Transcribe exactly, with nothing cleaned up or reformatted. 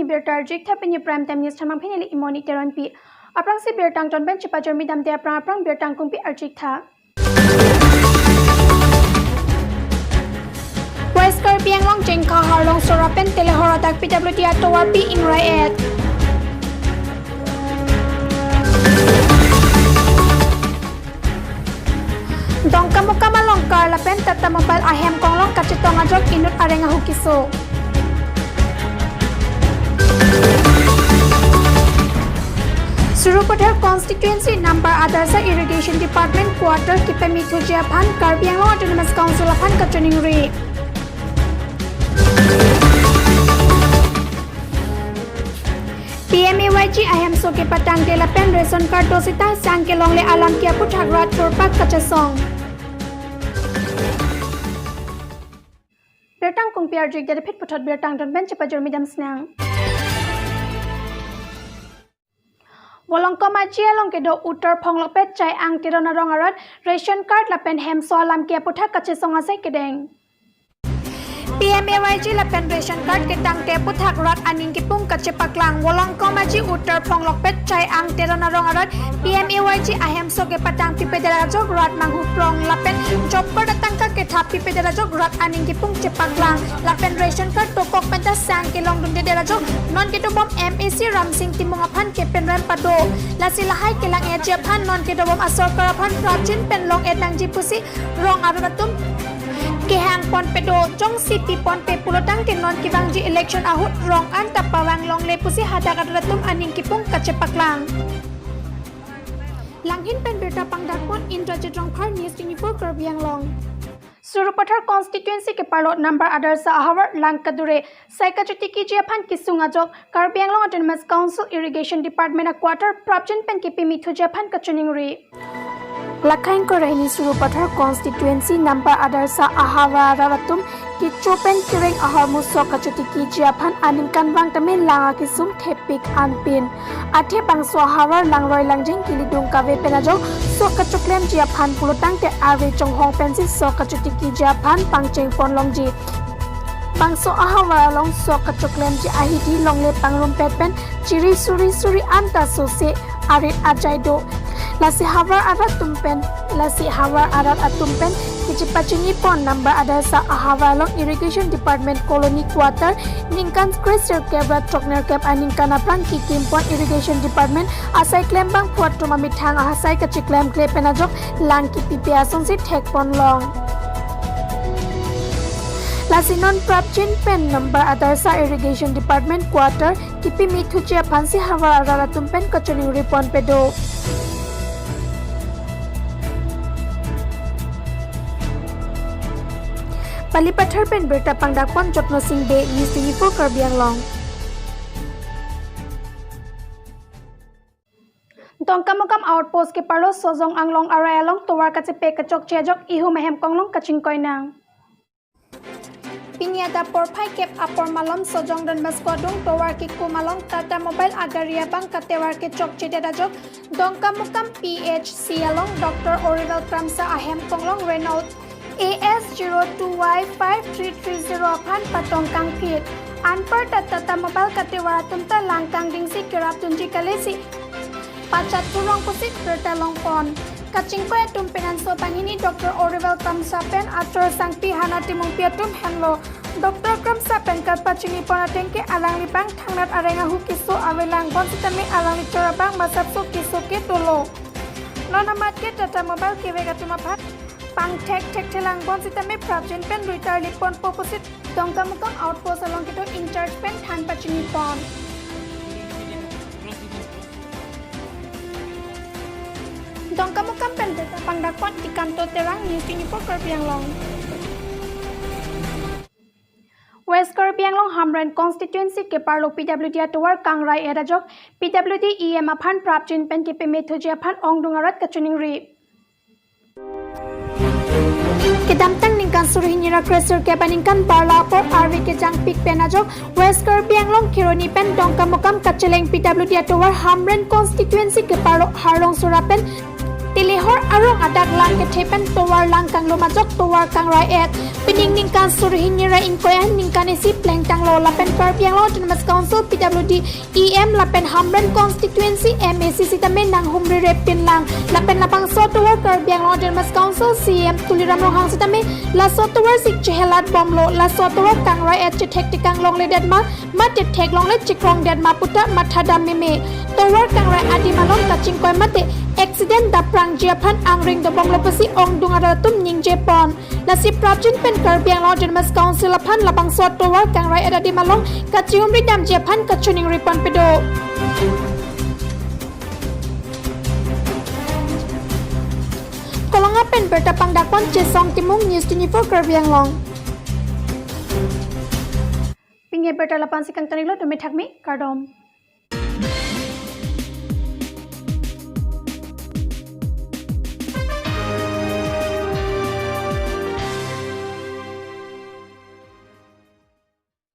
Birta arjik tha, pini Prime Time News thamang pini li imoni Teronpi. Aphrangsi birta angton pen chepajormi damde aphrang aphrang birta angkungpi arjik tha. West Karbi Anglong Jengkha Harlong Sora pen telehor adak P W D atovarpi ingrai-et. Dongkamukam along car lapen Tata Mobile ahem konglong kachetong ajok inut areng ahu keso. Sarupathar Constituency Nambar Adarsa Irrigation Department quarter kepeme thuji aphan Karbi Anglong Autonomous Council aphan kachiningri. P M A Y G ahemso kepatangte lapen ration card do sita sang kelongle alam ke aphuthak rat thurpak kachesong. Birta angkungpi arjik, dada phit puthot birta angton pen chepajormi dam sinang. Volongkom Aji along kedo Uttar Phonglokpet Chai Ang Teron arong arat ration card lapen hemso alam ke aphuthak kachesong asai kedeng. P M A Y G lapen ration card ketangte aphuthak rat aning kipung kachepaklang. Volongkom Aji Uttar Phonglokpet Chai Ang Teron arong arat P M A Y G ahemso kepatang pipedet ajok rat manghu prong lapen job card atangka kethap pipedet ajok rat aning kipung chepaklang. Lapen ration card dokok penta sang kelong dundedet ajok non kedobom M A C Ramsing Timung aphan kepenrem pado. Lasi lahai kelang-etji aphan non kedobom asorkar aphan prapjin pen long-et nangji pusi rong arat atum kehang ponpe do. Jongsi pi ponpe pulotangte non kevangji election ahut rong anta pavang longle pusi hadak arat atum aning kipung kachepaklang. Langhin pen birta pangdakpon Indrajit Rongphar, News twenty-four Karbi Anglong. Sarupathar Constituency keparlo Nambar Adarsa ahavar lang kadure sai kachotikiji aphan kesung ajok Karbi Anglong Autonomous Council Irrigation Department a quarter prapjin pen kepeme thuji aphan kachiningri. Lakhain koreni Sarupathar Constituency Nambar Adarsa ahavar arat atum kecho pen kereng ahormu sok kachotikiji aphan aningkanvang tame lang akesung thepik anpin. Athe bangso ahavar langroi langjeng kelidung kave pen ajok sok kachoklemji aphan pulotangte ave chonghong pensi sok kachotikiji aphan pangcheng pon longji. Bangso ahavar along sok kachoklemji ahidi longle pangrumpet pen chiri suri suri anta sose arit ajai do. Lasi havar arat atum pen, lasi havar arat atum pen kechepachini pon Nambar Adarsa ahavar along Irrigation Department Colony Quarter ningkan kresirkep ra throknerkep aningkan aphrang kekim pon Irrigation Department asai klembangphu atum amethang ahasai kacheklemkle pen ajok lang kepipe asonsi thek pon long. Lasi non prapjin pen Nambar Adarsa Irrigation Department quarter kepeme thuji aphansi havar arat atum pen kachiningri ponpe do. Balipathar pen birta pangdakpon Jotno Sing Bey, News twenty-four Karbi Anglong. Dongkamukam outpost keparlo Sojong Anglong arai along tovar kachepe kechokche ajok ihum ahem konglong kachingkoi nang. Pini adap porphai kep apor malom Sojong Don Bosco adung tovar kekum along Tata Mobile agari abang katovar kechokchedet ajok Dongkamukam P H C along Doctor Oriwell Kramsa ahem konglong Renault A S zero two Y five three three zero aphan patong kangphit. Anparta Tata Mobile katovar atum ta lang kangdingsi kerap dunji kalesi pachat thurong pusi birta longpon. Kachingkoi atum penanso banghini Doctor Oriwell Kramsa pen achor sangpi Hana Timungpi atum henlo. Doctor Kramsa pen kapachini pon ateng ke alangli bang thangnat areng ahu keso avelang bonsitame alangli chor abang masapso keso ke dolo. Non amat ke Tata Mobile kevek atum aphan pangthek thekthelang bonsitame prapjin pen ruitar lipon po pusi Dongkamukam outpost along kedo in charge pen than pachini pon. Dongkamukam pen birta pangdakpon Dikanto Terang, News twenty-four Karbi Anglong. West Karbi Anglong Hamren constituency keparlo P W D atovar kangrai-et ajok P W D E M aphan prapjin pen kepeme thuji aphan ongdung arat kachiningri. Kedamtang ningkan suri hini ra kresirkep aningkan barla apor arve kejangpik pen ajok West Karbi Anglong Kheroni pen Dongkamukam kacheleng P W D atovar Hamren constituency keparlo Harlong Sora pen Lehor arong adak lang kethe pen tovar lang kanglo majok tovar kangrai et. Pining ningkan suri hini ra ingkoi an ningkan isi plengtanglo lapen Karbi Anglong Autonomous Council P W D E M lapen Hamren Constituency M A C sitame nanghumri rep pinlang lapen labangso tovar Karbi Anglong Autonomous Council C E M Tuliram Ronghang sitame laso tovar si chehelat bomlo, laso tovar kangrai et chethek tekang longledet ma mate theklongle chikrongdet ma puta matha dam meme. Tovar kangrai adim along kachingkoi mate accident daprangji aphan angring dobomlo pusi ongdung arat atum ningje pon. Lasi prapjin pen Karbi Anglong Autonomous Council aphan labangso tovar kangrai et adim along kachihumri damji aphan kachiningri pon pedo. Kolonga pen birta pangdakpon Chesong Timung, News twenty-four Karbi Anglong. Pini birta lapu-an si kangton-iklo, dome thakme, kardom.